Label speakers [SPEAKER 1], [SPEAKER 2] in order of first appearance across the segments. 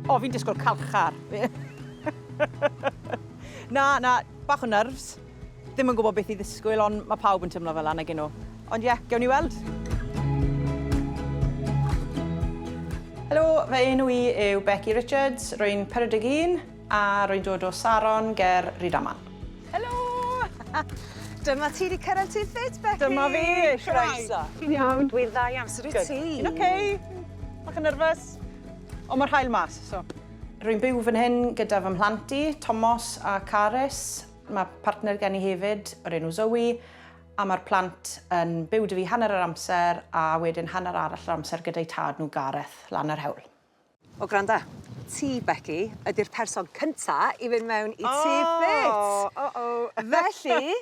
[SPEAKER 1] O, fi'n disgwyl calchar. na, na, bach o nerves. Ddim yn gwybod beth i ddisgwyl, ond mae pawb yn teimlo fel 'na, nagyn nhw. Ond ie, yeah, gewn ni weld. Helo, fy enw i yw Becky Richards, rwy'n 41 a rwy'n dod o Saron ger Rydaman. Helo!
[SPEAKER 2] Dyma ti 'di cyrraedd Tŷ Ffit, Becky!
[SPEAKER 1] Dyma fi! Shwmae?
[SPEAKER 2] Croeso.
[SPEAKER 1] Ti'n iawn?
[SPEAKER 2] Dwi'n dda iawn, sut wyt ti?
[SPEAKER 1] Fi'n oce. Bach yn nerfus. Ond mae'r haul mas, so. Rwy'n byw fan hyn gyda fy mhlant i, Tomos a Carys. Mae partner gen i hefyd, o'r enw Zoe, a mae'r plant yn byw 'da fi hanner yr amser a wedyn hanner arall yr amser gyda'i tad nhw Gareth lan yr hewl.
[SPEAKER 2] O granda, ti Becky ydi'r person cynta i fynd mewn i Tŷ Ffit.
[SPEAKER 1] O, o o.
[SPEAKER 2] Felly,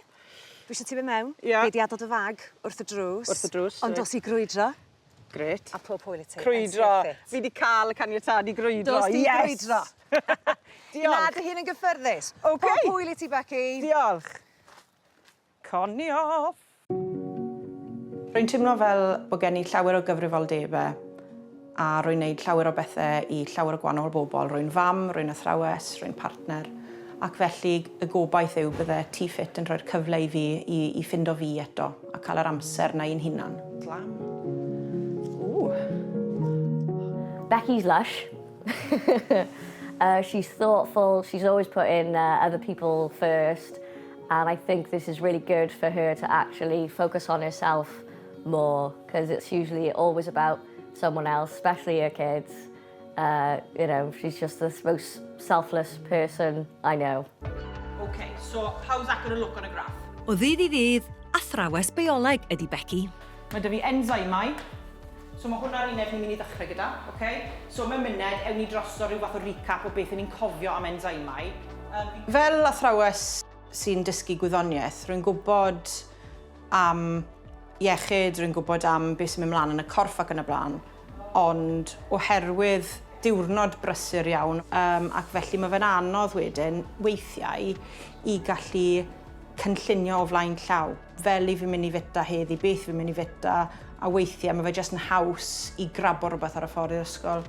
[SPEAKER 2] dwi isio ti fynd mewn.
[SPEAKER 1] Ia.
[SPEAKER 2] Gei di adal dy fag wrth y drws.
[SPEAKER 1] Wrth y drws.
[SPEAKER 2] Ond dos i grwydro.
[SPEAKER 1] Grêt.
[SPEAKER 2] A pob hwyl i ti.
[SPEAKER 1] Crwydro. Fi 'di ca'l y caniatâd i grwydro.
[SPEAKER 2] Dos di
[SPEAKER 1] yes!
[SPEAKER 2] grwydro.
[SPEAKER 1] Diolch.
[SPEAKER 2] Na dy hun yn gyffyrddus.
[SPEAKER 1] Oce.
[SPEAKER 2] Pob hwyl i ti Becky.
[SPEAKER 1] Diolch. Connie off! Rwy'n teimlo fel bod gen i llawer o gyfrifoldebau a rwy'n neud llawer o bethau i llawer o gwahanol bobl. Rwy'n fam, rwy'n athrawes, rwy'n partner ac felly y gobaith yw bydde T-Fit yn rhoi'r cyfle i fi i, i ffindo fi eto a cael yr amser 'na i'n hunan. Glam. Ooh.
[SPEAKER 3] Becky's lush. uh, she's thoughtful, she's always putting uh, other people first, and I think this is really good for her to actually focus on herself more, because it's usually always about someone else, especially her kids. Uh, you know, she's just the most selfless person I know.
[SPEAKER 1] Okay, so how's that going to look on a graph?
[SPEAKER 4] O ddydd i ddydd, athrawes bioleg ydy Becky.
[SPEAKER 1] Mae 'da fi enzymau, so mae hwnna'r uned ni'n mynd i ddechrau gyda, ok? So mewn muned, ewn ni drosto rhyw fath o recap o beth 'yn ni'n cofio am enzymau. Yym, Fel athrawes sy'n dysgu gwyddoniaeth, rwy'n gwybod am iechyd, rwy'n gwybod am beth sy'n mynd mlaen yn y corff ac yn y blaen, ond oherwydd diwrnod brysur iawn, um, ac felly mae fe'n anodd wedyn, weithiau, i gallu cynllunio o flaen llaw. Fel i fi'n mynd i fita heddi, beth fi'n mynd i fita, a weithiau mae fe jyst yn haws i grabo rhywbeth ar y ffordd i'r ysgol.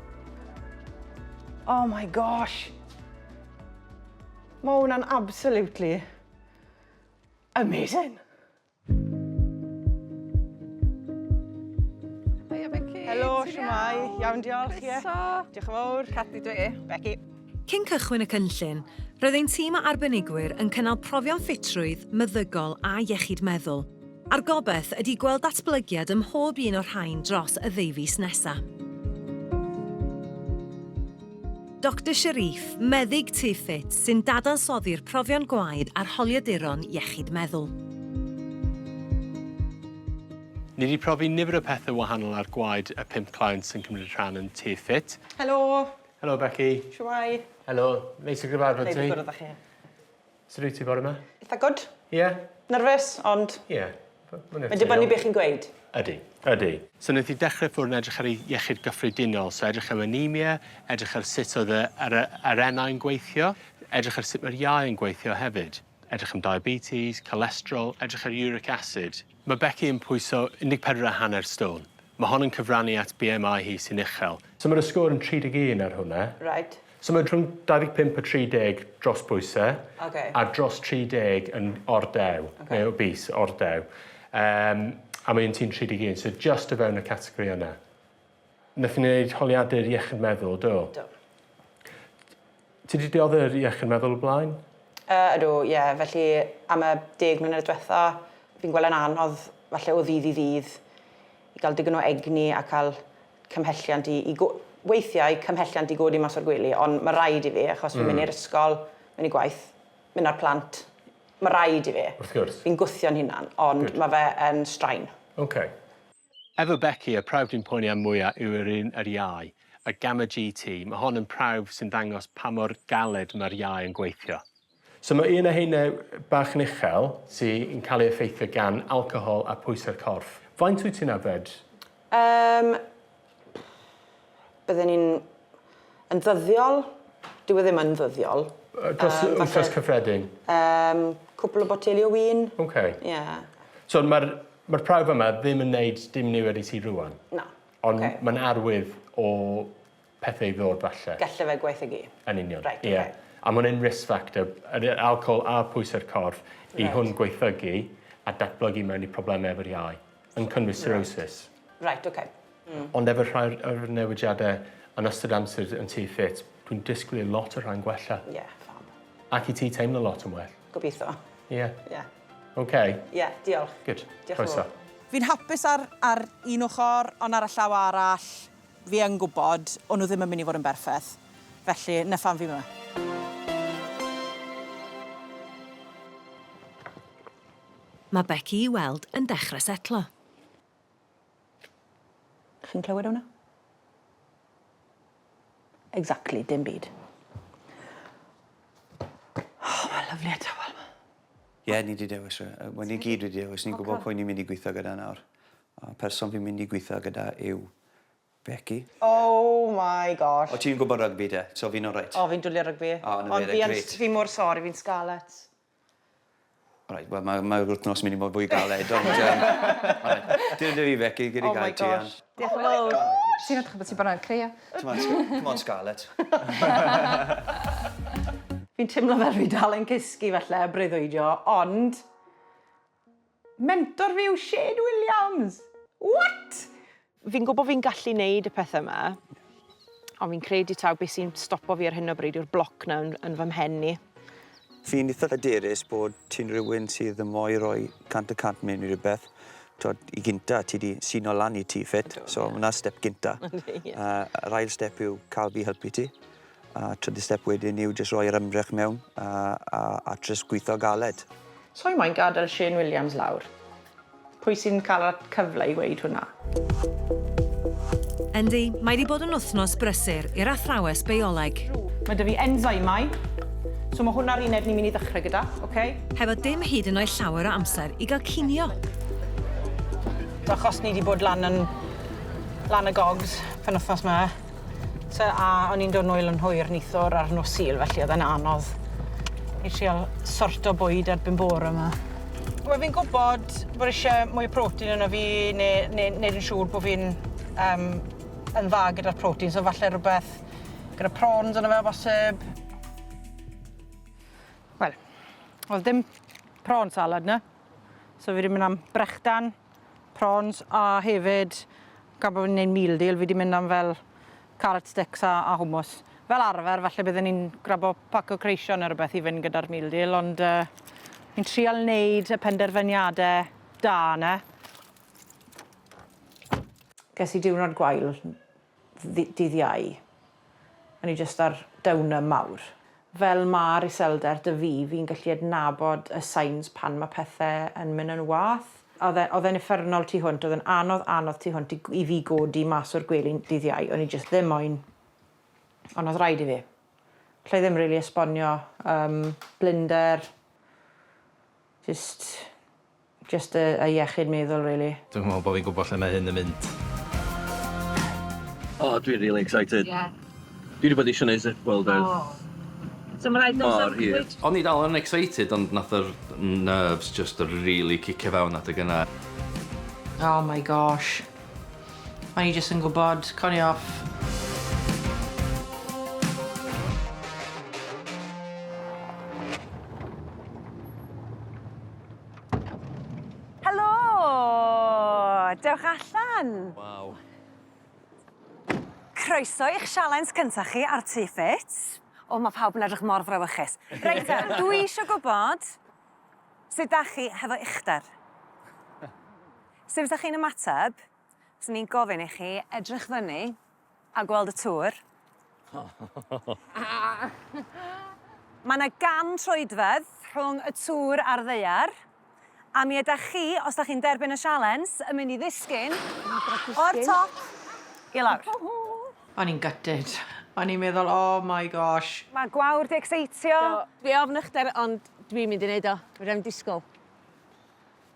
[SPEAKER 1] Oh my gosh! Mae hwnna'n absolutely amazing!
[SPEAKER 5] Hiya Becky.
[SPEAKER 1] Helo, shwmae? Iawn, diolch. Ie.
[SPEAKER 5] Croeso.
[SPEAKER 1] Diolch yn fawr.
[SPEAKER 5] Cadi dwi.
[SPEAKER 1] Becky.
[SPEAKER 4] Cyn cychwyn y cynllun, roedd ein tîm o arbenigwyr yn cynnal profion ffitrwydd, meddygol a iechyd meddwl, a'r gobaith ydy gweld datblygiad ym mhob un o'r rhain dros y ddeufis nesa'. Doctor Sharif, meddyg Tŷ Ffit sy'n dadansoddi'r profion gwaed a'r holiaduron iechyd meddwl.
[SPEAKER 6] Ni 'di profi nifer o pethe wahanol ar gwaed y pump client sy'n cymryd rhan yn Tŷ Ffit.
[SPEAKER 1] Helo!
[SPEAKER 6] Helo Becky.
[SPEAKER 1] Shwmae?
[SPEAKER 6] Helo, neis i gyfarfod ti.
[SPEAKER 1] Neis i gwrdd â chi.
[SPEAKER 6] Sut wyt ti bore 'ma?
[SPEAKER 1] Itha good.
[SPEAKER 6] Ie?
[SPEAKER 1] Nerfus, ond...
[SPEAKER 6] Ie.
[SPEAKER 1] Mae'n dibynnu beth chi'n gweud.
[SPEAKER 6] Ydy, ydy. So wnaeth hi dechrau ffwrdd yn edrych ar ei iechyd gyffredinol, so edrych am anemia, edrych ar sut oedd y, ar y arennau'n gweithio, edrych ar sut mae'r iau yn gweithio hefyd, edrych am diabetes, cholesterol, edrych ar uric acid. Mae Becky yn pwyso 14 a hanner stone. Mae hon yn cyfrannu at BMI hi sy'n uchel. So mae'r sgôr yn 31 ar hwnna.
[SPEAKER 1] Right.
[SPEAKER 6] So mae rhwng 25 a 30 dros pwyse.
[SPEAKER 1] Okay.
[SPEAKER 6] A dros 30 yn ordew, okay. neu obese, ordew. Um, a mae un ti'n 31, so just o fewn y categori yna. Nath ni wneud holiadur iechyd meddwl, do?
[SPEAKER 1] Do.
[SPEAKER 6] Ti wedi dioddef iechyd meddwl o blaen?
[SPEAKER 1] Uh, ydw, ie. Yeah. Felly, am y deg mlynedd diwetha, fi'n gweld yn anodd, falle o ddydd i ddydd, i gael digon o egni a cael cymhelliant i i go- weithiau cymhelliant i godi mas o'r gwely, ond mae rhaid i fi, achos fi'n mynd i'r ysgol, mynd i gwaith, mynd â'r plant. Mae rhaid i fi.
[SPEAKER 6] Wrth gwrs.
[SPEAKER 1] Fi'n gwthio'n hunan, ond
[SPEAKER 6] Good.
[SPEAKER 1] mae fe yn straen.
[SPEAKER 6] OK. Efo Becky, y prawf dwi'n poeni am mwya yw yr un yr iau, y Gamma GT. Mae hon yn prawf sy'n dangos pa mor galed mae'r iau yn gweithio. So mae un o heine bach yn uchel sy'n cael ei effeithio gan alcohol a pwysau'r corff. Faint wyt ti'n yfed?
[SPEAKER 1] Yym, bydden ni'n... yn ddyddiol? Dyw e ddim yn ddyddiol.
[SPEAKER 6] Dros um, wythnos cyffredin?
[SPEAKER 1] Um, cwpl o boteli o win.
[SPEAKER 6] OK.
[SPEAKER 1] Ie. Yeah.
[SPEAKER 6] So mae'r mae prawf yma ddim yn neud dim niwed i ti rwan?
[SPEAKER 1] Na.
[SPEAKER 6] Ond
[SPEAKER 1] okay.
[SPEAKER 6] mae'n arwydd o pethau i ddod falle.
[SPEAKER 1] Galle fe gwaethygu.
[SPEAKER 6] Yn union.
[SPEAKER 1] Reit,
[SPEAKER 6] Ie.
[SPEAKER 1] ocê.
[SPEAKER 6] A ma' hwnna'n risk factor, yr alcohol a pwysau'r corff i hwn gwaethygu a datblygu mewn i problemau efo'r iau, yn cynnwys cirrhosis.
[SPEAKER 1] Reit, ocê.
[SPEAKER 6] Ond efo rhai o'r newidiadau yn ystod amser yn Tŷ Ffit, dwi'n disgwyl i lot o'r rhain gwella.
[SPEAKER 1] Ie, fab.
[SPEAKER 6] Ac i ti teimlo lot yn well.
[SPEAKER 1] Gobeithio.
[SPEAKER 6] Ie.
[SPEAKER 1] Ie.
[SPEAKER 6] OK.
[SPEAKER 1] Ie, diolch.
[SPEAKER 6] Good.
[SPEAKER 1] Diolch yn
[SPEAKER 6] Croeso.
[SPEAKER 1] fawr. Fi'n hapus ar, ar un ochr, ond ar y llaw arall, fi yn gwybod, o'n nhw ddim yn mynd i fod yn berffaith. Felly, 'na pham fi 'ma.
[SPEAKER 4] Mae Becky i weld yn dechrau setlo.
[SPEAKER 1] Chi'n clywed hwnna? Exactly, dim byd. Oh, mae'n lyfli a tawel 'ma.
[SPEAKER 5] Ie, ni 'di dewis e. Wel, ni gyd wedi dewis. Ni'n gwybod pwy ni'n mynd i gweithio gyda nawr. A person fi'n mynd i gweithio gyda yw Becky.
[SPEAKER 1] Oh my gosh.
[SPEAKER 5] O, ti'n gwybod rygbi de, so fi'n alright.
[SPEAKER 1] O, fi'n dwlu ar rygbi.
[SPEAKER 5] O, 'na fe,
[SPEAKER 1] Ond fi yn,
[SPEAKER 5] grêt.
[SPEAKER 1] fi mor sori, fi'n Scarlets.
[SPEAKER 5] Alright, wel, mae'r mae wythnos mynd i fod fwy galed, ond... Um, alright. Dyna dy fi, Becky, gyda
[SPEAKER 1] Oh my
[SPEAKER 5] gael ti.
[SPEAKER 1] gosh.
[SPEAKER 2] Diolch yn fawr.
[SPEAKER 7] Ti'n edrych bod ti'n bod yn crio.
[SPEAKER 5] Come on, come on, Scarlett.
[SPEAKER 1] Fi'n teimlo fel fi dal yn cysgu falle, breuddwydio, ond mentor fi yw Shane Williams. What? Fi'n gwybod fi'n gallu neud y pethau yma, ond fi'n credu taw beth sy'n stopo fi ar hyn o bryd yw'r bloc na yn, yn fy mhen i.
[SPEAKER 5] Fi'n eitha hyderus bod ti'n rhywun sydd yn moyn rhoi 100% mewn i rhywbeth. Twod, i gynta, ti di seino lan i Tŷ Ffit, so hwnna step gynta.
[SPEAKER 1] Ie.
[SPEAKER 5] Yr ail step yw cael fi helpu ti. A trydydd step wedyn yw jyst roi'r ymdrech mewn a jyst gweithio galed.
[SPEAKER 1] So i moyn gadael Shane Williams lawr. Pwy sy'n cael y cyfle i weud hwnna?
[SPEAKER 4] Yndi, mae wedi bod yn wythnos brysur i'r athrawes bioleg.
[SPEAKER 1] Mae 'da fi enzymau, so mae hwnna'r uned ni'n mynd i ddechrau gyda, okay?
[SPEAKER 4] Hefo dim hyd yn oed llawer o amser i gael cinio.
[SPEAKER 1] So achos ni wedi bod lan yn lan y gogs penwythnos 'ma, so, a o'n i'n dod nôl yn hwyr neithiwr ar nos Sul, felly oedd e'n anodd i trial sorto bwyd erbyn bore yma. Wel, fi'n gwybod bod eisiau mwy o protein yno fi, neu, neu neud yn siŵr bod fi'n yn dda gyda'r protein, so falle rhywbeth gyda prawns yno fe o bosib. Wel, oedd dim prawn salad 'na, so fi wedi mynd am brechdan, prawns a hefyd, gan bod fi'n gwneud meal deal, fi wedi mynd am fel carrot sticks a hummus. Fel arfer, falle bydden ni'n grabo pac o creision neu rhywbeth i fynd gyda'r meal deal, ond fi'n trial wneud y penderfyniadau da 'na. Ges i diwrnod gwael dydd Iau. O'n i jyst ar downer mawr. Fel ma'r iselder 'da fi, fi'n gallu adnabod y signs pan mae pethau yn mynd yn wath. Oedd e'n uffernol tu hwnt, oedd e'n anodd, anodd tu hwnt i fi godi mas o'r gwely dydd Iau. O'n i jyst ddim moyn, ond oedd rhaid i fi. Alla i ddim really esbonio blinder, just y iechyd meddwl, really.
[SPEAKER 8] Dwi'n meddwl bod fi'n gwybod lle mae hyn yn mynd.
[SPEAKER 9] O, dwi'n really excited. Dwi wedi bod eisiau gwneud Zip World ers
[SPEAKER 10] So mae rhaid
[SPEAKER 9] mor hir.
[SPEAKER 8] O'n i dal yn excited, ond nath yr nerves just really cicio fewn adeg yna.
[SPEAKER 1] Oh my gosh. O'n i jyst yn gwybod, con i off.
[SPEAKER 2] Helo! Dewch allan.
[SPEAKER 8] Waw.
[SPEAKER 2] Croeso i'ch sialens cyntaf chi ar Tŷ Ffit. O, mae pawb yn edrych mor frawychus. Reit te, dwi eisiau gwybod sut dach chi hefo uchder. Sut fysa chi'n ymateb, swn i'n gofyn i chi edrych fyny a gweld y tŵr. Mae yna 100 troedfedd rhwng y tŵr a'r ddaear. A mi ydych chi, os ydych chi'n derbyn y sialens, yn mynd i ddisgyn o'r top i lawr.
[SPEAKER 1] O'n i'n gutted. O'n i'n meddwl, oh my gosh.
[SPEAKER 2] Mae Gwawr di exeitio.
[SPEAKER 10] Dwi ofn uchder, ond dwi'n mynd i wneud o. Fedra i'm disgwyl.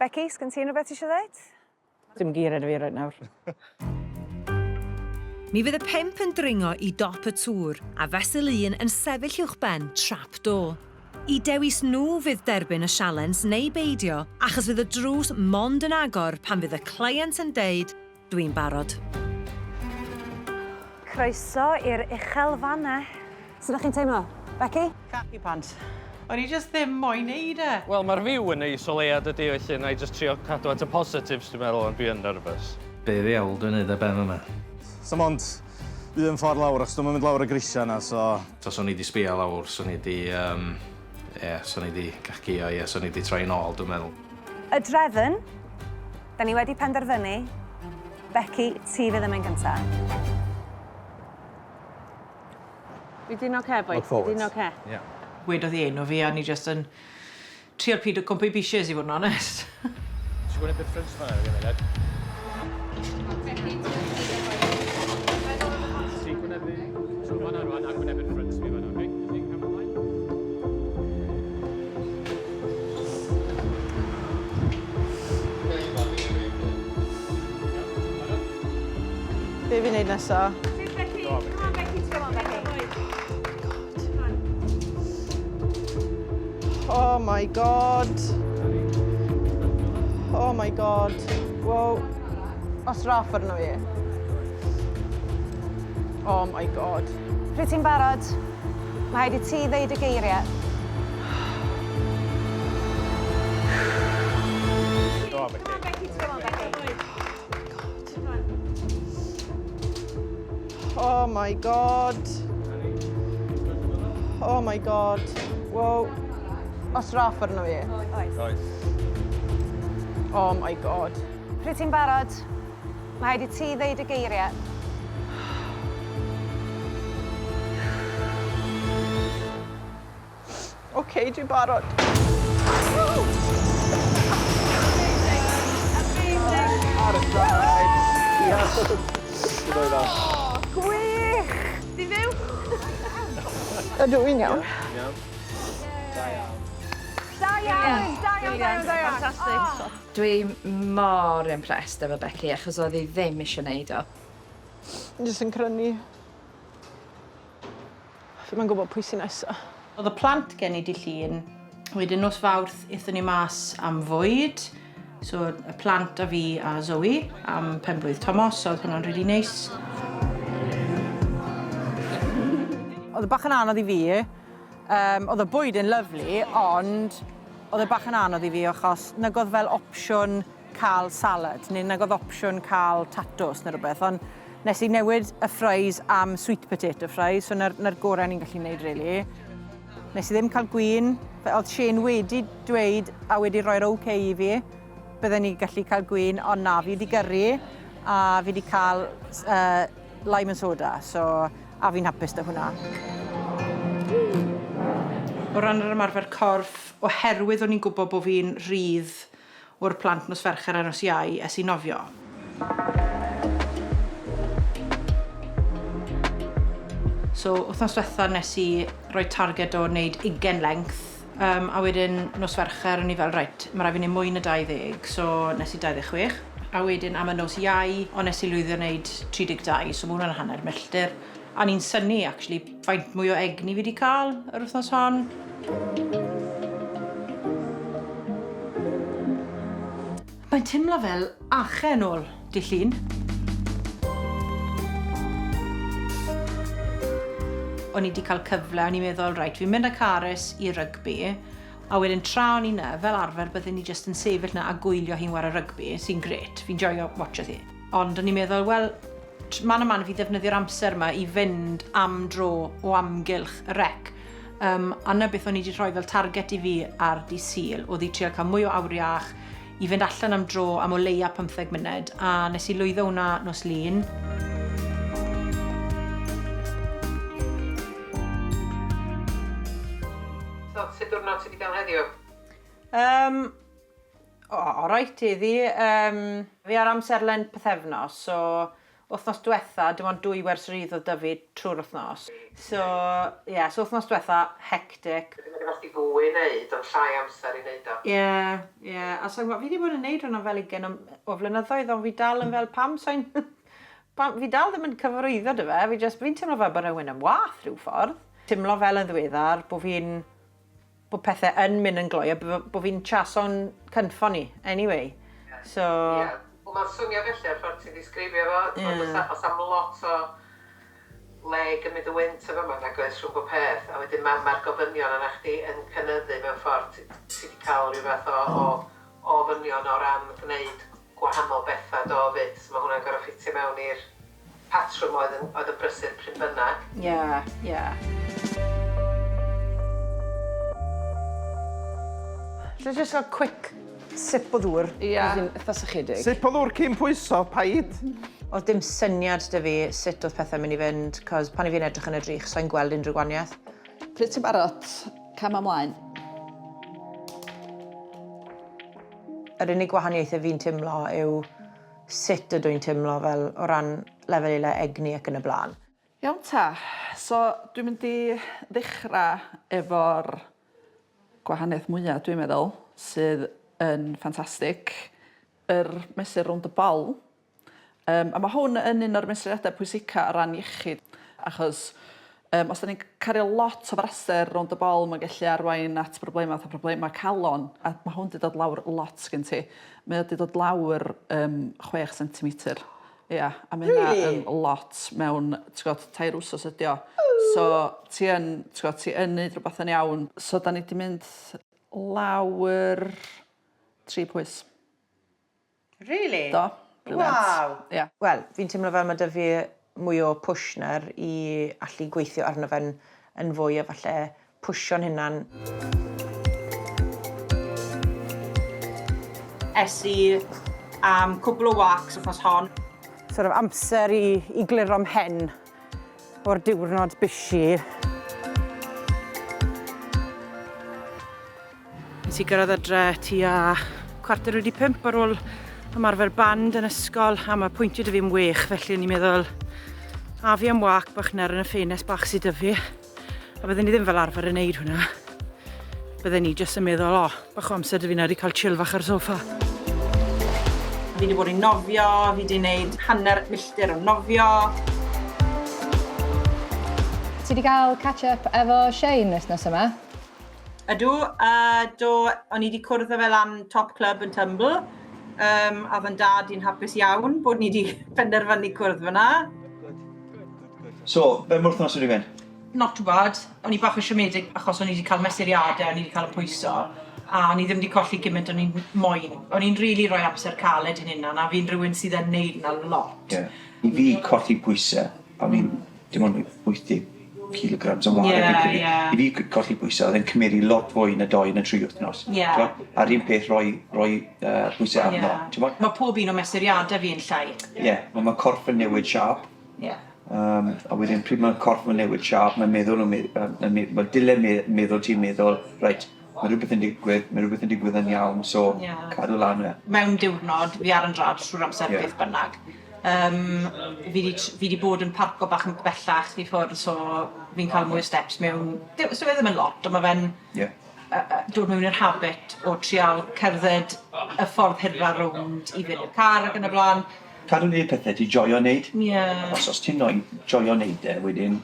[SPEAKER 2] Becky, sgyn ti unrhyw beth ti eisiau dweud?
[SPEAKER 1] Dim geiriau 'da fi right nawr.
[SPEAKER 4] Mi fydd y pump yn dringo i dop y tŵr, a fesul un yn sefyll uwchben trap do. I dewis nhw fydd derbyn y sialens neu beidio, achos fydd y drws mond yn agor pan fydd y cleient yn deud, "Dwi'n barod."
[SPEAKER 2] Croeso i'r uchelfannau. Sut ydych chi'n teimlo? Becky?
[SPEAKER 1] Khaki pants. O'n i jyst ddim moyn neud e.
[SPEAKER 8] Wel, mae'r view yn neis o leia dydy, felly na i jyst trio cadw at y positives, dwi'n meddwl, ond dwi yn nervous. Be ddiawl dwi'n neud ar ben yma?
[SPEAKER 11] So mond un ffordd lawr, achos dwi'm yn mynd lawr y grisia 'na, so...
[SPEAKER 8] Taswn i 'di sbio lawr, 'swn i 'di yym ie, 'swn i 'di gagio, ie, 'swn i 'di troi nôl, dwi'n meddwl.
[SPEAKER 2] Y drefn, da ni wedi penderfynu, Becky, ti fydd yn mynd gynta.
[SPEAKER 10] Fi di'n oce, boi?
[SPEAKER 11] Look forward.
[SPEAKER 10] Di'n oce?
[SPEAKER 8] Yeah.
[SPEAKER 1] Wedodd hi enw fi a o'n i jyst yn trial pido cwmpo i bishys i fod yn onest.
[SPEAKER 6] Ti'n gwynebu'r ffrynt fan'na ar y funud? Ti'n gwynebu trwy fan'na rwan a gwynebu'r ffrynt fi fan'na, oce? Ti'n cael ymlaen?
[SPEAKER 1] Be fi'n neud nesa?
[SPEAKER 2] Becky, come on Becky, come on Becky.
[SPEAKER 1] Oh my god. Oh my god. Wow. Os raff arno fi. Oh my god.
[SPEAKER 2] Pryd ti'n barod, mae rhaid i ti ddeud y geiriau.
[SPEAKER 6] Go on, Becky.
[SPEAKER 2] Come on, Becky.
[SPEAKER 1] Oh my god. Oh my god. Wow. Os raff arno fi.
[SPEAKER 2] Oes.
[SPEAKER 1] Oh my god.
[SPEAKER 2] Pryd ti'n barod, mae rhaid i ti ddeud y geiriau.
[SPEAKER 1] OK, dwi'n barod.
[SPEAKER 5] Ar y traed!
[SPEAKER 2] Gwych!
[SPEAKER 7] Ti'n fyw?
[SPEAKER 1] Ydw i'n iawn.
[SPEAKER 2] Da iawn, da iawn, da iawn, da iawn.
[SPEAKER 7] Fantastic.
[SPEAKER 12] Dwi mor impressed efo Becky achos oedd hi ddim eisiau neud o.
[SPEAKER 1] Jyst yn crynu. Fi'm yn gwybod pwy sy'n nesa. Oedd y plant gen i di llun. Wedyn nos Fawrth aethon ni mas am fwyd. So y plant a fi a Zoe am penblwydd Thomas, so oedd hwnna'n really nice. Oedd y bach yn anodd i fi. Oedd y bwyd yn lyfli, ond oedd e bach yn anodd i fi achos nag oedd fel opsiwn cael salad, neu nag oedd opsiwn cael tatws neu rhywbeth, ond nes i newid y fries am sweet potato fries, so 'na'r 'na gorau ni'n gallu gwneud, really. Nes i ddim cael gwin, oedd Shane wedi dweud a wedi rhoi'r OK i fi, bydden ni gallu cael gwin, ond na, fi wedi gyrru a fi wedi cael lime and soda, so a fi'n hapus 'da hwnna. O ran yr ymarfer corff, oherwydd o'n i'n gwybod bod fi'n rhydd o'r plant nos Fercher a nos Iau, es i nofio. So, wythnos diwetha nes i roi targed o wneud 20 length, a wedyn nos Fercher o'n i fel, reit, mae rhaid fi wneud mwy na 20, so nes i 26. A wedyn am y nos Iau, o nes i lwyddo wneud 32, so mae hwnna'n hanner milltir. A ni'n synnu, actually, faint mwy o egni fi wedi cael yr wythnos hon. Mae'n teimlo fel achau yn ôl, dy llun. O'n i wedi cael cyfle, o'n i'n meddwl, reit, fi'n mynd â Carys i rygbi, a wedyn tra o'n i 'na, fel arfer bydden ni jyst yn sefyll 'na a gwylio hi'n ware rygbi, sy'n grêt, fi'n joio watcho hi. Ond o'n i'n meddwl, wel, man a man fi ddefnyddio'r amser yma i fynd am dro o amgylch y rec. A 'na beth o'n i wedi rhoi fel target i fi ar dydd Sul, oedd i trio cael mwy o awyr iach, i fynd allan am dro am o leia 15 munud, a nes i lwyddo hwnna nos Lun.
[SPEAKER 13] So, sut diwrnod ti wedi cael heddiw?
[SPEAKER 1] O, alright heddi. Fi ar amserlen pythefnos, so wythnos diwetha, dim ond dwy wers rydd oedd 'da fi trwy'r wythnos. So, ie, yeah, so wythnos diwetha, hectic.
[SPEAKER 13] Mae gen ti fwy i wneud, ond llai amser i wneud o.
[SPEAKER 1] Ie. A so, fi wedi bod yn neud hwnna fel 20 o flynyddoedd, ond fi dal yn fel, pam sa'n... Pam, fi dal ddim yn cyfarwyddo 'da fe, fi just, fi'n teimlo fel bod rhywun yn wath rhyw ffordd. Teimlo fel yn ddiweddar bod fi'n, bod pethau yn mynd yn gloi a bo fi'n chaso'n cynffon i, anyway. So...
[SPEAKER 13] Ie. Wel, mae'n swnio felly o'r ffordd ti'n disgrifio fo. Oes am lot o le i gymryd y wynt yn fama nag oes rhwng bob peth, a wedyn ma' ma'r gofynion arna chdi yn cynyddu mewn ffordd, ti ti 'di cael rhyw fath o o o ofynion o ran gwneud gwahanol betha do 'fyd, so ma' hwnna'n gorfod ffitio mewn i'r patrwm oedd yn oedd yn brysur pryd bynnag.
[SPEAKER 1] Ie, ie. Alla i jyst cael quick sip o ddŵr?
[SPEAKER 14] Ia.
[SPEAKER 1] Fi'n itha sychedig.
[SPEAKER 14] Sip o ddŵr cyn pwyso, paid!
[SPEAKER 1] O'dd dim syniad 'da fi sut o'dd pethe'n mynd i fynd 'cos pan 'yf fi'n edrych yn y drych sai'n gweld unrhyw gwanieth.
[SPEAKER 15] Pryd ti'n barod, cam ymlaen.
[SPEAKER 1] Yr unig gwahaniaethe fi'n timlo yw sut ydw i'n timlo fel o ran lefel ele egni ac yn y bla'n.
[SPEAKER 15] Iawn ta, so dwi'n mynd i ddechrau efo'r gwahaniaeth mwyaf dwi'n meddwl, sydd yn ffantastig, yr mesur rownd y bol. Um, a mae hwn yn un o'r mesuriadau pwysica o ran iechyd, achos um, os da ni'n cario lot o fraster rownd y bol, mae'n gallu arwain at broblemau fatha problemau calon, a mae hwn wedi dod lawr lot gen ti. Mae wedi dod lawr um, 6 cm. Ia, a mae hynna yn lot mewn, ti'n gwybod, tair wsos ydi o. So, ti yn, ti'n gwybod, ti yn neud rhywbeth yn iawn. So, da ni wedi mynd lawr 3 pwys.
[SPEAKER 1] Really?
[SPEAKER 15] Do. Brilliant.
[SPEAKER 1] Waw!
[SPEAKER 15] Ia.
[SPEAKER 1] Wel, fi'n teimlo fel ma' 'da fi mwy o push nawr i allu gweithio arno fe'n yn fwy a falle pwshio'n hunan. Es i am cwpwl o walks wthnos hon. Sort of amser i i gliro mhen o'r diwrnod bishi. Nes i gyrraedd adre tua 5:15 ar ôl ymarfer band yn ysgol a mae pwyntiau 'da fi am wech felly o'n i'n meddwl a fi am wâc bach nawr yn y ffenest bach sydd 'da fi a bydden ni ddim fel arfer yn neud hwnna. Bydden ni jyst yn meddwl o, bach o amser 'da fi nawr i cael chill fach ar y soffa. Fi 'di bod yn nofio, fi 'di neud hanner milltir o nofio.
[SPEAKER 7] Ti 'di gael catch up efo Shane wythnos yma?
[SPEAKER 1] Ydw, uh, do, o'n i wedi cwrdd â fe lan Top Club yn Tumble. Um, a oedd yn dad i'n hapus iawn bod ni wedi penderfynu cwrdd fyna.
[SPEAKER 5] So, be mae'r wythnos wedi mynd?
[SPEAKER 1] Not too bad. O'n i bach yn siomedig achos o'n i wedi cael mesuriadau, o'n i wedi cael y pwyso, a o'n i ddim wedi colli gymaint o'n i'n moyn. O'n i'n rili really rhoi amser caled i'n hunan, a fi'n rhywun sydd yn neud 'na lot.
[SPEAKER 5] Yeah. I fi colli pwysau, o'n i'n dim ond 80 kilograms yn wario
[SPEAKER 1] yeah,
[SPEAKER 5] fi'n credu.
[SPEAKER 1] Yeah.
[SPEAKER 5] I fi colli pwysau, oedd e'n cymeru lot fwy na doi na tri wythnos.
[SPEAKER 1] Yeah.
[SPEAKER 5] A'r un peth roi, roi pwysau arno.
[SPEAKER 1] Yeah. Mae pob un o mesuriadau fi yn llai.
[SPEAKER 5] Ie, yeah, mae ma corff yn newid siâp.
[SPEAKER 1] Yeah.
[SPEAKER 5] Um, a wedyn pryd mae corff yn newid siâp, mae'n meddwl, yn me, uh, mae dyle me, meddwl ti'n meddwl, reit, mae rhywbeth yn digwydd, mae rhywbeth yn digwydd yn iawn, so
[SPEAKER 1] yeah.
[SPEAKER 5] cadw lan e.
[SPEAKER 1] Mewn diwrnod, fi ar yn drad trwy'r amser
[SPEAKER 5] yeah.
[SPEAKER 1] beth bynnag. Um, fi di, fi di bod yn parco bach yn bellach i ffwrdd, so fi'n cael mwy o steps mewn... So fe ddim yn lot, ond mae fe'n
[SPEAKER 5] yeah.
[SPEAKER 1] dod mewn i'r habit o trial cerdded y ffordd hirfa rownd i fynd i'r car ac yn y blaen.
[SPEAKER 5] Cadw wneud pethau ti'n joio wneud.
[SPEAKER 1] Ie.
[SPEAKER 5] Os, os ti'n noi, joio wneud e, wedyn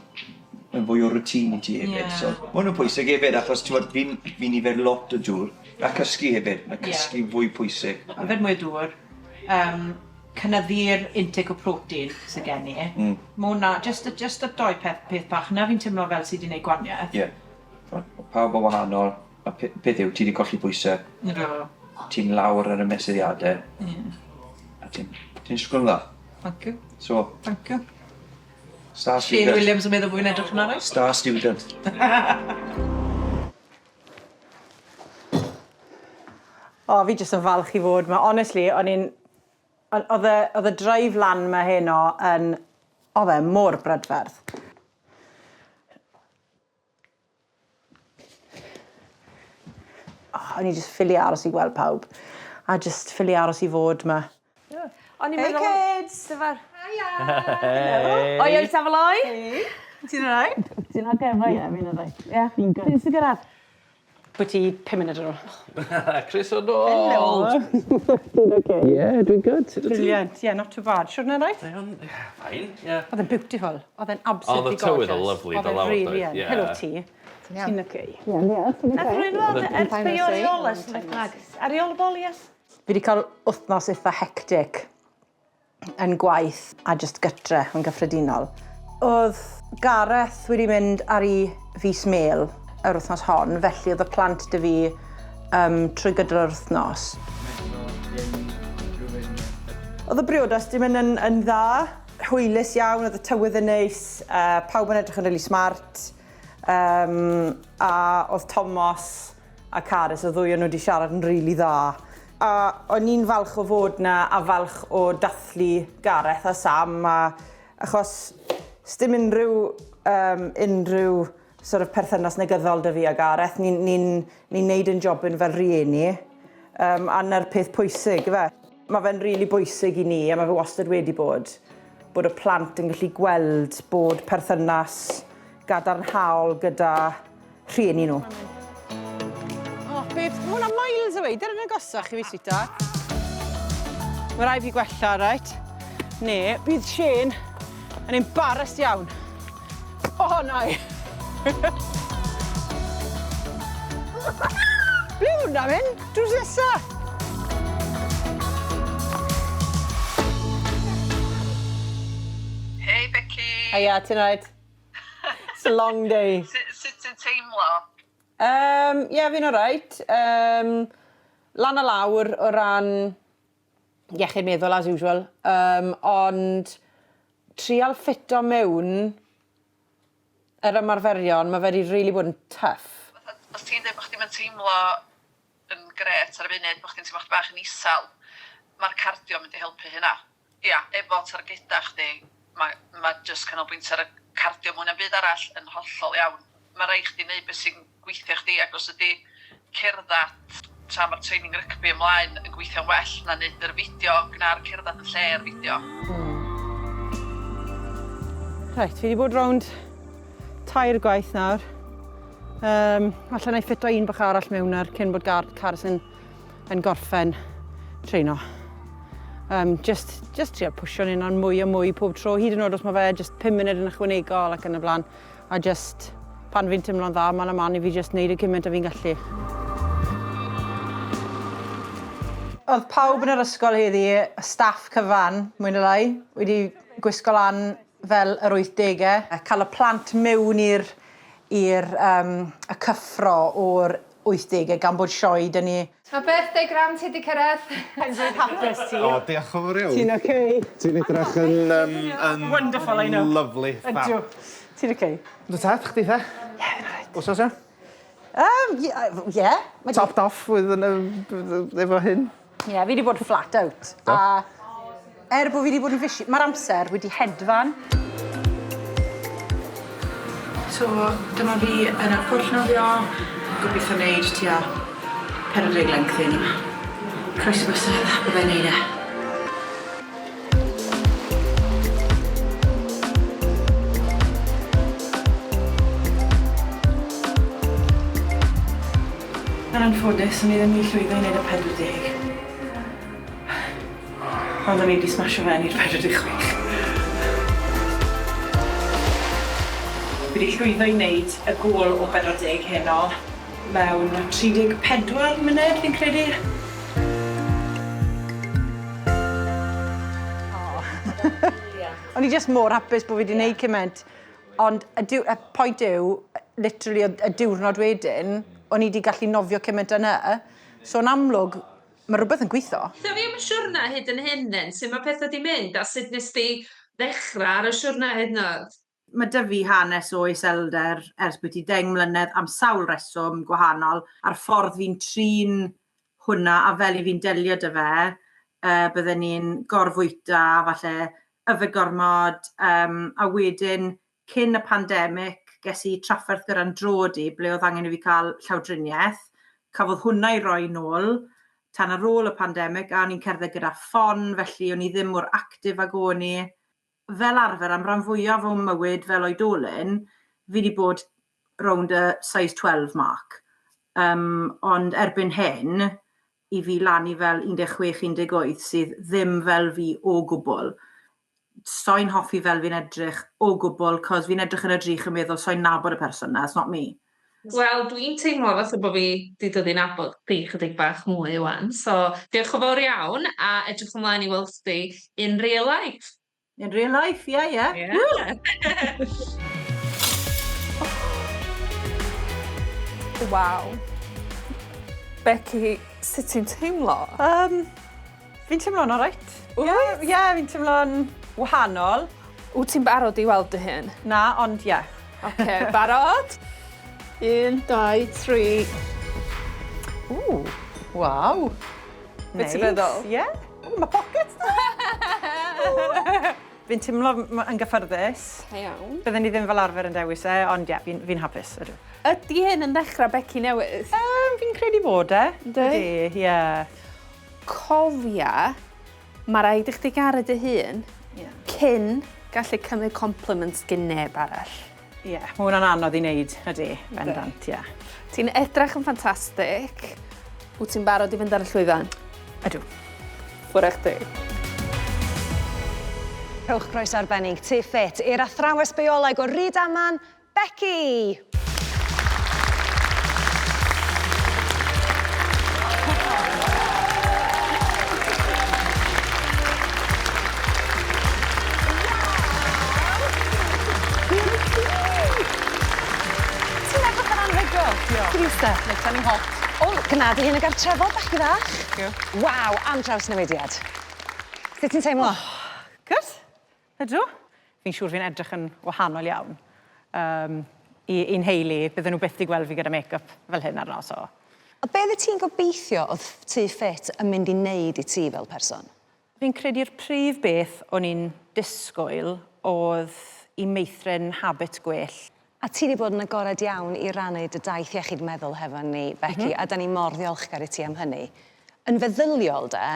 [SPEAKER 5] mae'n fwy o routine i ti hefyd.
[SPEAKER 1] Ie.
[SPEAKER 5] So, ma' hwn yn pwysig hefyd, achos ti'n gwbod, fi'n fi yfed lot o dŵr, a cysgu hefyd. Mae cysgu
[SPEAKER 1] Ie.
[SPEAKER 5] fwy pwysig.
[SPEAKER 1] Yfed mwy o dŵr, um, cynyddu'r intake o protein sydd gen i. Ma' hwnna, jyst y, jyst y doi peth, peth bach 'na fi'n timlo fel sy 'di neud gwanieth.
[SPEAKER 5] Ie. Pawb yn wahanol, a peth yw, ti 'di colli pwysau.
[SPEAKER 1] Ydw.
[SPEAKER 5] Ti'n lawr ar y mesuriadau.
[SPEAKER 1] Ie.
[SPEAKER 5] A ti'n ti'n disgwyl yn dda.
[SPEAKER 1] Thank you.
[SPEAKER 5] So...
[SPEAKER 1] Thank you.
[SPEAKER 5] Star student.
[SPEAKER 1] Shane Williams yn meddwl bod fi'n edrych yn alright?
[SPEAKER 5] Star student.
[SPEAKER 1] O, fi jyst yn falch i fod 'ma. Honestly, o'n i'n... Oedd y, oedd y drive lan 'ma heno yn... Oedd e mor brydferth. Oh, o'n i jyst ffili aros i gweld pawb. A jyst ffili aros i fod 'ma.
[SPEAKER 2] O'n i'n
[SPEAKER 1] Hey
[SPEAKER 2] meddwl...
[SPEAKER 1] kids!
[SPEAKER 2] Dyfar.
[SPEAKER 1] Hiya!
[SPEAKER 2] Hello. Oi, oi, Safaloi.
[SPEAKER 1] Hey. Ti'n alright?
[SPEAKER 10] Ti'n oce, boi?
[SPEAKER 1] Ie, fi'n alright.
[SPEAKER 10] Ie.
[SPEAKER 1] Fi'n good.
[SPEAKER 10] Ti'n gyrraedd?
[SPEAKER 1] Bod ti 5 munud ar ôl.
[SPEAKER 9] Croeso nôl!
[SPEAKER 1] Hello! Ti'n oce?
[SPEAKER 9] Ie, dwi'n good. Sut wyt ti?
[SPEAKER 1] Brilliant. Yeah, not too bad. Siwrne right?
[SPEAKER 9] Fine, ie.
[SPEAKER 1] Oedd e'n beautiful. Oedd e'n absolutely
[SPEAKER 9] Oedd y tywydd
[SPEAKER 1] gorgeous.
[SPEAKER 9] yn lovely,
[SPEAKER 1] Oedd
[SPEAKER 9] do
[SPEAKER 1] e'n
[SPEAKER 9] lawr,
[SPEAKER 1] really
[SPEAKER 9] doedd?
[SPEAKER 1] yn.
[SPEAKER 9] Ie.
[SPEAKER 1] Helo ti. Ti'n oce?
[SPEAKER 10] Nath rhywun weld ers be o'r iolas, beth bynnag. Ar ôl y bolias.
[SPEAKER 1] Fi wedi cael wythnos eitha hectic yn gwaith a jyst gytre yn gyffredinol. Oedd Gareth wedi mynd ar ei fis mêl yr wythnos hon, felly oedd y plant 'da fi um, trwy gydol yr wythnos. Oedd y briodas 'di mynd yn, yn dda, hwylus iawn, oedd y tywydd yn neis, uh, pawb yn edrych yn really smart, um, a oedd Tomos a Carys, y ddwy o'n nhw wedi siarad yn rili dda. A o'n i'n falch o fod 'na a falch o dathlu Gareth a Sam a achos sdim unrhyw um, unrhyw sort of perthynas negyddol 'da fi a Gareth. Ni'n ni, ni neud yn jobyn fel rieni um, a 'na'r peth pwysig, ife? Mae fe'n rili bwysig i ni a mae fe wastad wedi bod bod y plant yn gallu gweld bod perthynas gadarnhaol gyda rhieni nhw. Oh, babes, mae hwnna miles away. Dyna'n agosach i fi, sweetheart. Mae rai fi gwella, right? Ne, bydd Shane yn embarrassed iawn. Oh, na i. Ble yw hwnna mynd? Drws nesa!
[SPEAKER 15] Hey Becky!
[SPEAKER 1] Hiya, ti'n rhaid? It's a long day.
[SPEAKER 15] Sut sut ti'n teimlo?
[SPEAKER 1] Yym ie fi'n oreit. Yym lan a lawr o ran iechyd meddwl as usual yym ond trial ffito mewn yr ymarferion ma' fe 'di rili bod yn tough.
[SPEAKER 15] Fatha os ti'n deud bo' chdi'm yn teimlo yn grêt ar y funud, bo' chdi'n teimlo chdi bach yn isel, ma'r cardio yn mynd i helpu hynna. Ia, efo targeda chdi, ma' ma' jyst canolbwyntio ar y cardio mwy na'm byd arall yn hollol iawn. Ma' raid chdi neud be' sy'n gweithio i chdi ac os ydi cerddad tra ma'r training rygbi ymlaen yn gweithio'n well na neud yr fideo, gna'r cerddad yn lle'r fideo.
[SPEAKER 1] Reit, fi 'di bod rownd tair gwaith nawr. Um, falle na i ffito un bach arall mewn nawr cyn bod Gar Carys yn, yn gorffen treino. Um, just, just trio pwsio'n hynna'n mwy a mwy pob tro, hyd yn oed os mae fe just 5 munud yn ychwanegol ac yn y blaen. A just pan fi'n teimlo'n dda, man a man i fi just neud y cymaint a fi'n gallu. Oedd pawb yn yr ysgol heddi, y staff cyfan, mwy neu lai, wedi gwisgo lan fel yr wythdege. Cael y plant mewn i'r i'r yym y cyffro o'r wythdege gan bod sioe 'da ni.
[SPEAKER 7] Ma' birthday Graham ti 'di cyrredd.
[SPEAKER 1] Penblwydd hapus ti.
[SPEAKER 14] O diolch yn fawr iawn.
[SPEAKER 1] Ti'n oce?
[SPEAKER 14] Ti'n edrych yn yym yn...
[SPEAKER 1] Wonderful I know.
[SPEAKER 14] Lyfli. Ffab.
[SPEAKER 1] Ydw. Ti'n oce?
[SPEAKER 14] Yndw tad, chdi the?
[SPEAKER 1] Ie fi'n oreit.
[SPEAKER 14] Wsos ia?
[SPEAKER 1] Yym ie ie. Ma' 'di...
[SPEAKER 14] Topped off with yn y efo hyn.
[SPEAKER 1] Ie fi 'di bod flat out. Do? A er bo' fi 'di bod yn fishi ma'r amser wedi hedfan. So dyma fi yn y pwll nofio. Gobitho neud tua 40 length heno. Croesi bysedd byddai'n neud e. Yn anffodus, o'n i ddim 'di llwyddo i neud y 40. Ond o'n i 'di smasho fe i'r 46. Fi 'di llwyddo i neud y gôl o 40 heno mewn 34 munud fi'n credu. O'n i jyst mor hapus bo' fi 'di neud cyment. Ond y diw- y point yw, literally y y diwrnod wedyn, o'n i 'di gallu nofio cyment â 'ny, so yn amlwg, ma' rwbeth yn gwitho.
[SPEAKER 16] Tell fi am y siwrna hyd yn hyn then, sut ma' petha 'di mynd a sut nes di ddechra ar y siwrna hyd yn o'd?
[SPEAKER 1] Ma' 'da fi hanes o iselder ers byti deng mlynedd am sawl reswm gwahanol, a'r ffordd fi'n trin hwnna a fel 'yf fi'n delio 'da fe, yy bydden ni'n gorfwyta falle, yfed gormod, yym a wedyn cyn y pandemic ges i trafferth gyda'n droed i ble oedd angen i fi cael llawdriniaeth. Cafodd hwnna ei roi nôl tan ar ôl y pandemic a o'n i'n cerdded gyda ffon felly o'n i ddim mor actif ag o'n i. Fel arfer am ran fwyaf o'm mywyd fel oedolyn fi 'di bod rownd y size 12 mark. Yym ond erbyn hyn i fi lan i fel 16, 18 sydd ddim fel fi o gwbl. Soi'n hoffi fel fi'n edrych o gwbl 'cos fi'n edrych yn y drych yn meddwl soi'n nabod y person 'na, it's not me.
[SPEAKER 16] Wel, dwi'n teimlo fatha bo' fi 'di dod i nabod chdi chydig bach mwy ŵan, so diolch yn fawr iawn a edrych ymlaen i weld chdi in real life.
[SPEAKER 1] In real life, yeah, yeah.
[SPEAKER 16] Yeah.
[SPEAKER 17] Waw. Becky, sut ti'n teimlo?
[SPEAKER 1] Um, fi'n teimlo'n alright. Ie, yeah, yeah, fi'n teimlo'n wahanol.
[SPEAKER 17] Wyt ti'n barod i weld dy hun?
[SPEAKER 1] Na, ond ie. Yeah.
[SPEAKER 17] Oce, barod? 1, 2, 3.
[SPEAKER 1] Ww, waw.
[SPEAKER 17] Be ti'n feddwl?
[SPEAKER 1] Ie. Yeah. Ww, mae pockets da! Fi'n teimlo yn gyffyrddus.
[SPEAKER 17] Da iawn.
[SPEAKER 1] Bydden ni ddim fel arfer yn dewis e, ond ie, fi'n fi hapus. Ydw.
[SPEAKER 17] Ydy hyn yn ddechrau Becky newydd?
[SPEAKER 1] Fi'n credu bod e.
[SPEAKER 17] Yndi?
[SPEAKER 1] Ydy, ie.
[SPEAKER 17] Cofia, mae rhaid i chdi garu dy hun
[SPEAKER 1] yeah.
[SPEAKER 17] cyn gallu cymryd compliments gyn neb arall.
[SPEAKER 1] Ie, yeah, mae hwnna'n anodd i wneud, ydy, bendant, ie. Yeah.
[SPEAKER 17] Ti'n edrych yn ffantastig. Wyt ti'n barod i fynd ar y llwyfan?
[SPEAKER 1] Ydw.
[SPEAKER 17] Ffwrdd â chdi.
[SPEAKER 2] Rhowch groeso arbennig Tŷ Ffit i'r athrawes bioleg o Rydaman, Becky! Ti'n edrych yn anhygoel.
[SPEAKER 1] Diolch.
[SPEAKER 2] Ti ista?
[SPEAKER 1] Reit, o'n i'n hot.
[SPEAKER 2] O, gna di hyn yn gartrefol, bachgen fach.
[SPEAKER 1] Thank you.
[SPEAKER 2] Waw, am drawsnewidiad. Sut ti'n teimlo?
[SPEAKER 1] Oh, good. Ydw. Fi'n siŵr fi'n edrych yn wahanol iawn. Um, i, i'n heili, bydden nhw byth 'di gweld fi gyda make-up fel hyn arno, so...
[SPEAKER 2] A be oeddet ti'n gobeithio oedd Tŷ Ffit yn mynd i wneud i ti fel person?
[SPEAKER 1] Fi'n credu'r prif beth o'n i'n disgwyl oedd i meithrin habit gwell.
[SPEAKER 2] A ti 'di bod yn agored iawn i rannu dy daith iechyd meddwl hefo ni, Becky, a 'dan ni mor ddiolchgar i ti am hynny. Yn feddyliol de,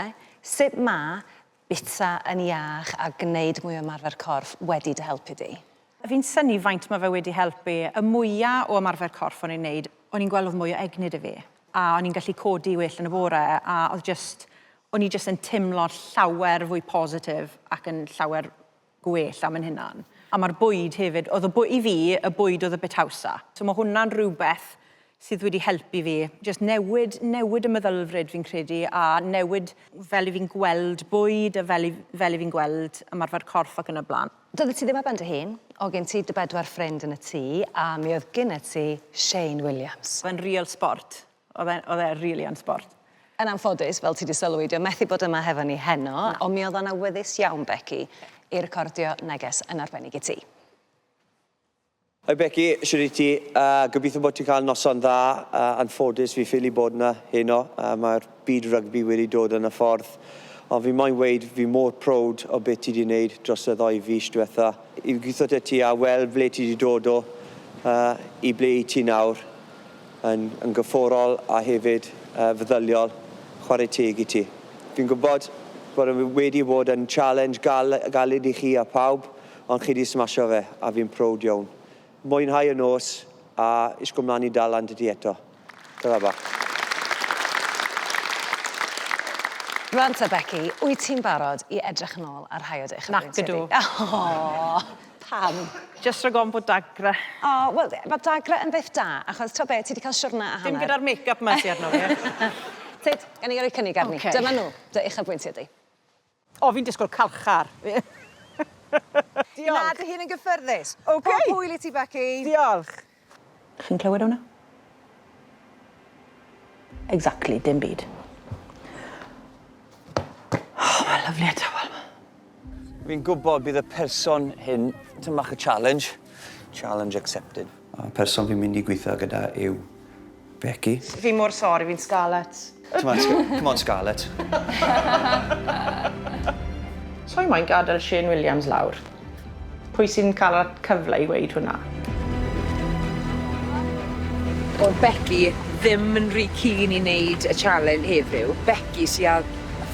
[SPEAKER 2] sut ma' bita yn iach a gneud mwy o ymarfer corff wedi dy helpu di?
[SPEAKER 1] Fi'n synnu faint ma' fe wedi helpu. Y mwya o ymarfer corff o'n i'n neud, o'n i'n gweld o'dd mwy o egni 'da fi, a o'n i'n gallu codi well yn y bore, a o'dd jyst, o'n i jyst yn timlo llawer fwy positif ac yn llawer gwell am 'yn hunan. A ma'r bwyd hefyd, o'dd y bwy- i fi, y bwyd o'dd y bit hawsa. So ma' hwnna'n rhywbeth sydd wedi helpu fi. Jyst newid, newid y meddylfryd fi'n credu a newid fel i fi'n gweld bwyd a fel i, fel i fi'n gweld ymarfer corff ac yn y blaen.
[SPEAKER 2] Doeddet ti ddim ar ben dy hun, o' gen ti dy bedwar ffrind yn y tŷ a mi oedd gynnet ti Shane Williams.
[SPEAKER 1] Oedd e'n real sport. Oedd e, oedd e really yn sport.
[SPEAKER 2] Yn anffodus, fel ti 'di sylwi, 'di o methu bod yma hefo ni heno, ond mi oedd o'n awyddus iawn, Becky, i recordio neges yn arbennig i ti.
[SPEAKER 5] Hi Becky, shwd wyt ti? Uh, gobeithio bod ti'n cael noson dda. Uh, anffodus fi ffili bod yna heno. Uh, Mae'r byd rygbi wedi dod yn y ffordd. Ond fi moyn weud fi mor prowd o beth ti wedi wneud dros y ddoi fis diwetha. I gweithio 'da ti a weld ble ti wedi dod o uh, i ble i ti nawr yn, yn gyfforol a hefyd uh, feddyliol. Chwarae teg i ti. Fi'n gwybod bod e wedi bod yn challenge gal, galed i chi a pawb, Ond chi 'di smasho fe, a fi'n prowd iawn. Mwynhau y nos, a ishgwl mlan i dal lan 'da ti eto. Tara bach.
[SPEAKER 2] Rwan te Becky, wyt ti'n barod i edrych yn ôl ar rhai o dy uchafbwyntiau
[SPEAKER 1] di? Nac ydw.
[SPEAKER 2] O, pam?
[SPEAKER 1] Jyst rhag ofn bod dagre.
[SPEAKER 2] O, wel, mae dagre yn beth da, achos t'o' be', ti 'di cael siwrna a hanner.
[SPEAKER 1] Dim gyda'r make-up 'ma sy arno fi.
[SPEAKER 2] Tyd, gawn ni roi cynnig arni.
[SPEAKER 1] Ocê.
[SPEAKER 2] Dyma nhw, dy uchafbwyntiau di.
[SPEAKER 1] O, fi'n disgwyl carchar. Diolch.
[SPEAKER 2] Na dy hun yn gyffyrddus.
[SPEAKER 1] Ok.
[SPEAKER 2] Pob hwyl i ti, Becky.
[SPEAKER 1] Diolch. Chi'n clywed hwnna? Exactly, dim byd. Oh, mae'n lyfli a tawel 'ma.
[SPEAKER 5] Fi'n gwybod bydd y person hyn tym bach o challenge. Challenge accepted. A person fi'n mynd i gweithio gyda yw Becky.
[SPEAKER 1] Fi mor sori, fi'n Scarlett.
[SPEAKER 5] Come on, come on Scarlett.
[SPEAKER 1] Soi moyn gadael Shane Williams lawr. Pwy sy'n cael y cyfle i weud hwnna?
[SPEAKER 12] O'dd Becky ddim yn rhy keen i neud y challenge heddiw. Becky sy ar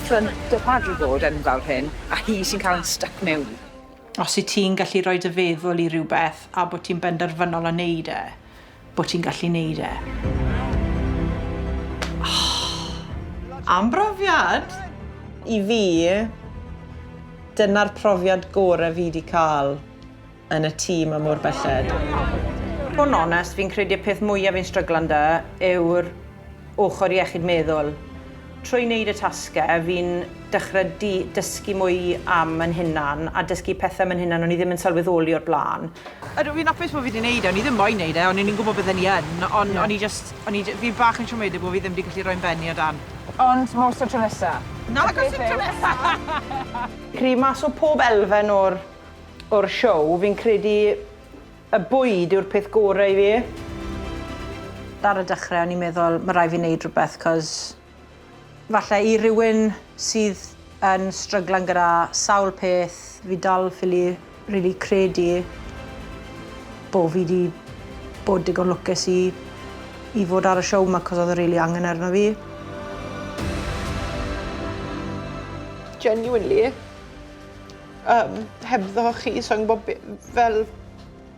[SPEAKER 12] ffrynt y paddleboard enfawr hyn, a hi sy'n cael yn styc mewn.
[SPEAKER 1] Os wyt ti'n gallu rhoi dy feddwl i rywbeth a bod ti'n benderfynol o neud e, bod ti'n gallu neud e. Oh, am brofiad! I fi, dyna'r profiad gore fi 'di cael yn y tîm am mor belled. Bod yn onest, fi'n credu y peth mwyaf fi'n stryglan 'da yw'r ochr iechyd meddwl. Trwy wneud y tasgau, fi'n dechrau di dysgu mwy am yn hunan a dysgu pethau am yn hunan o'n i ddim yn sylweddoli o'r blaen. Ydw, fi'n hapus bod fi 'di neud e, o'n i ddim moyn neud e, o'n i'n gwybod bydden i yn, ond o'n i jyst, o'n i fi bach yn siomedig bod fi ddim 'di gallu roi'n benni o dan.
[SPEAKER 12] Ond mor so tro nesa.
[SPEAKER 1] Nag oes dim tro nesa! Credu mas o pob elfen o'r o'r show, fi'n credu y bwyd yw'r peth gore i fi. Ar y dechrau o'n i'n meddwl ma' rai' fi neud rhywbeth 'cos falle i rywun sydd yn stryglan gyda sawl peth, fi dal ffili rili credu bo' fi 'di bod digon lwcus i i fod ar y show 'ma 'cos odd e rili angen e arno fi. Genuinely yym hebddo chi sai'n gwbo be- fel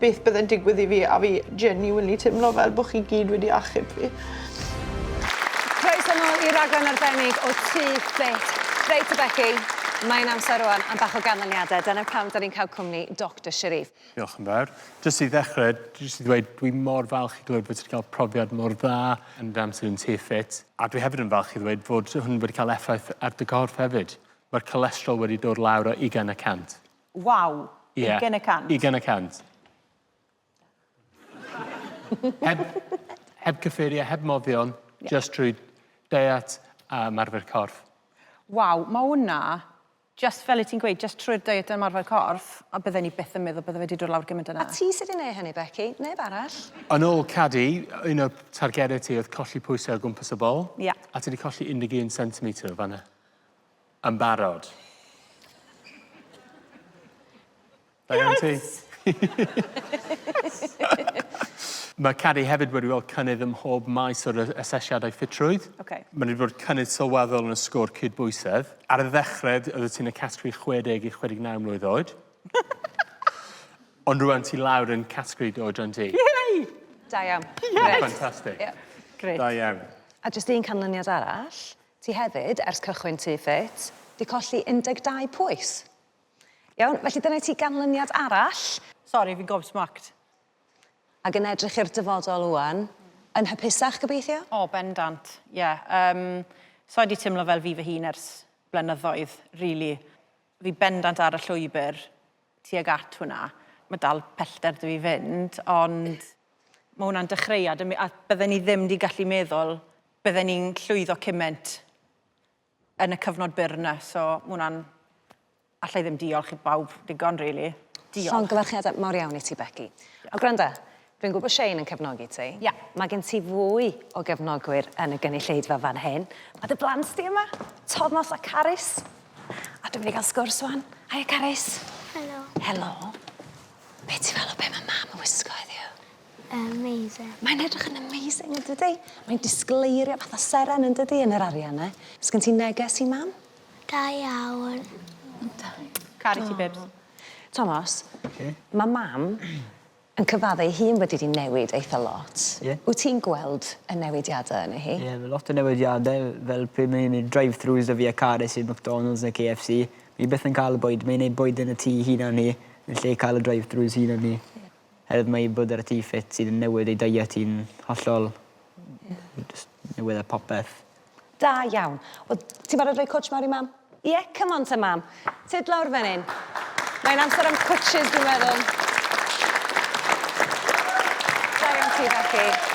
[SPEAKER 1] beth bydde'n digwydd i fi a fi genuinely timlo fel bo' chi gyd wedi achub fi.
[SPEAKER 2] Croeso nôl i raglen arbennig o Tŷ Ffit. Reit te Becky, mae'n amser rwan am bach o ganlyniadau. Dyna pam 'dan ni'n cael cwmni Doctor Sharif.
[SPEAKER 6] Diolch yn fawr. Jyst i ddechrau, jyst i ddweud, dwi mor falch i glywed bod ti wedi cael profiad mor dda yn dy amser yn Tŷ Ffit. A dwi hefyd yn falch i ddweud fod hwn wedi cael effaith ar dy gorff hefyd. Mae'r cholesterol wedi dod lawr o 20%.
[SPEAKER 1] Waw!
[SPEAKER 6] Ie.
[SPEAKER 1] 20%?
[SPEAKER 6] 20%. Heb, heb cyffuriau, heb moddion, yeah. just trwy deiet a ymarfer corff.
[SPEAKER 1] Waw, mae hwnna, just fel y ti'n gweud, just trwy'r deiet a ymarfer corff, a bydden ni byth yn meddwl bydde fe wedi dod lawr gymaint yna.
[SPEAKER 2] A ti sydd wedi gwneud hynny, Becky? Neb arall?
[SPEAKER 6] Yn ôl Cadi, un o'r targedau ti oedd colli pwysau o gwmpas y bol.
[SPEAKER 1] Ie. Yeah.
[SPEAKER 6] A ti wedi colli 11 cm o fanna. Yn barod. Da iawn ti. Mae Cadi hefyd wedi weld cynnydd ym mhob maes o'r asesiadau ffitrwydd.
[SPEAKER 1] Okay.
[SPEAKER 6] Mae wedi bod cynnydd sylweddol yn y sgôr cydbwysedd. Ar y ddechrau, oeddet ti'n y categori 60 i 69 mlwydd oed. Ond rwan ti lawr yn categori dy oedran di.
[SPEAKER 1] Yay!
[SPEAKER 2] Da iawn.
[SPEAKER 1] Yes!
[SPEAKER 6] Fantastic.
[SPEAKER 2] Yeah.
[SPEAKER 1] Grêt.
[SPEAKER 6] Da iawn.
[SPEAKER 2] A jyst un canlyniad arall. Ti hefyd, ers cychwyn Tŷ Ffit, 'di colli 12 pwys. Iawn, felly dyna i ti ganlyniad arall.
[SPEAKER 1] Sori, fi'n gobsmacked.
[SPEAKER 2] Ac yn edrych i'r dyfodol ŵan, yn hapusach gobeithio?
[SPEAKER 1] O, bendant, ie. Yym, sa i 'di timlo fel fi fy hun ers blynyddoedd, rili. Fi bendant ar y llwybr tuag at hwnna. Mae dal pellter 'da fi fynd, ond ma' hwnna'n dechreuad a bydden i ddim 'di gallu meddwl bydden ni'n llwyddo cyment yn y cyfnod byr 'na, so ma' hwnna'n... Alla i ddim diolch i bawb digon rili. Diolch.
[SPEAKER 2] Llongyfarchiadau mawr iawn i ti Becky. A gwranda, dwi'n gwybod bod Shane yn cefnogi ti.
[SPEAKER 1] Ia.
[SPEAKER 2] Mae gen ti fwy o gefnogwyr yn y gynulleidfa fan hyn. Mae dy blant di yma, Tomos a Carys. A dwi'n mynd i gael sgwrs wan. Haia Carys.
[SPEAKER 18] Helo.
[SPEAKER 2] Helo. Be ti fel o be mae mam yn wisgo heddiw?
[SPEAKER 18] Amazing.
[SPEAKER 2] Mae'n edrych yn amazing yn dydi? Mae'n disgleirio fatha seren yn dydi yn yr arian 'na. Sgyn ti neges i mam?
[SPEAKER 18] Da iawn.
[SPEAKER 2] Da.
[SPEAKER 1] Caru ti babes.
[SPEAKER 2] Tomos. Okay. Mae mam yn cyfadde ei hun bod 'i 'di newid eitha lot.
[SPEAKER 19] Ie.
[SPEAKER 2] Wt ti'n gweld y newidiade yni hi?
[SPEAKER 19] Ie, ma' lot o newidiade fel pryd mae'n neud drive-throughs 'da fi a Carys i McDonalds ne' KFC. Fi byth yn ca'l y bwyd, mae'n neud bwyd yn y tŷ hunan hi yn lle ca'l y drive-throughs hunan hi.
[SPEAKER 2] Ie.
[SPEAKER 19] Herwydd mae bod ar y tŷ ffit sydd yn newid ei diet hi'n hollol.
[SPEAKER 2] Ie.
[SPEAKER 19] Jyst newid e popeth.
[SPEAKER 2] Da iawn. Wel, ti'n barod rhoi cwtsh mawr i mam? Ie, come on te mam. Tyd lawr fan hyn. Mae'n amser am cwtshys dwi'n meddwl. Da iawn ti, Becky.